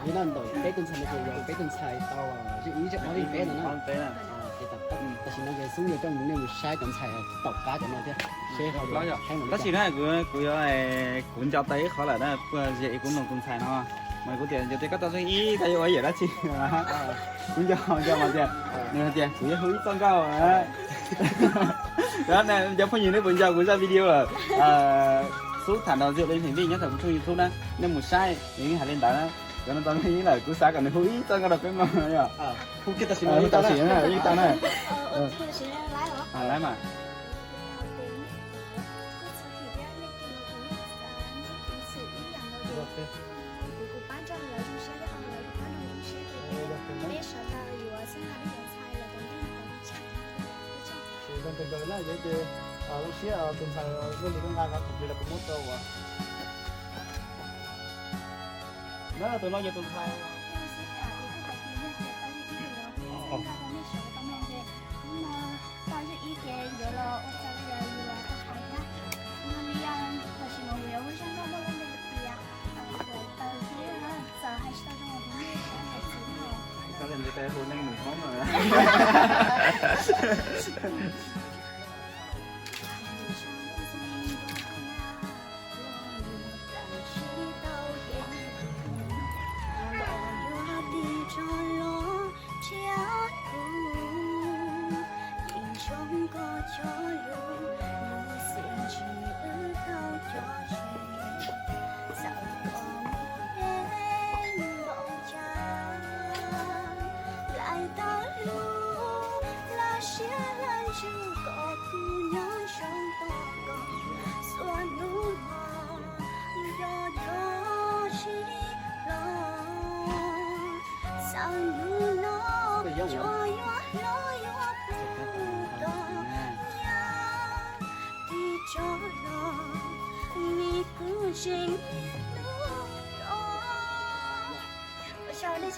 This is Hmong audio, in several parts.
Li no ntawm peb tus ntxhais no ces yog peb tus ntxhais tau zej ib zej ob leeg peb no na. Ces tam sim no ces xub yuav coj nej mus saib cov ntxhais tom qab cov no thiab, seb ho. Tab sis na kuv, kuv yuav, kuv nco tau ib qho lawm na, puas yog kuv nug tus ntxhais no mas kuv tias, yog tias koj tau zej ib koj yuav ua yam dab tsi? Kuv nco, nco mas tias, nws hais tias kuv yuav hu ib txoj nkauj. Cov phooj ywg nej puas nco kuv zaj video lawm? Xub tham nrog Diam Li Phem Vij nyob rau kuv tshooj YouTube na, nej mus saib nws yeej hais li ntawd na. Cov no tau yeej lawm, kuv xav kom nws hu ib txoj nkauj rau peb mloog yom. Hu kiag tam sim no, hu tam sim no yeej tau na. Lawm mas. Zoo nkauj nkauj na, yog ces zoo siab tus ntxhais zoo li koj nqa qhov plis los kuv muab rau uas. Na tus no yog tus ntxhais.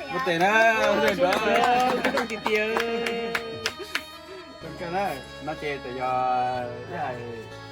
Ua tes na, tiag tiag. No ces txawm yog hais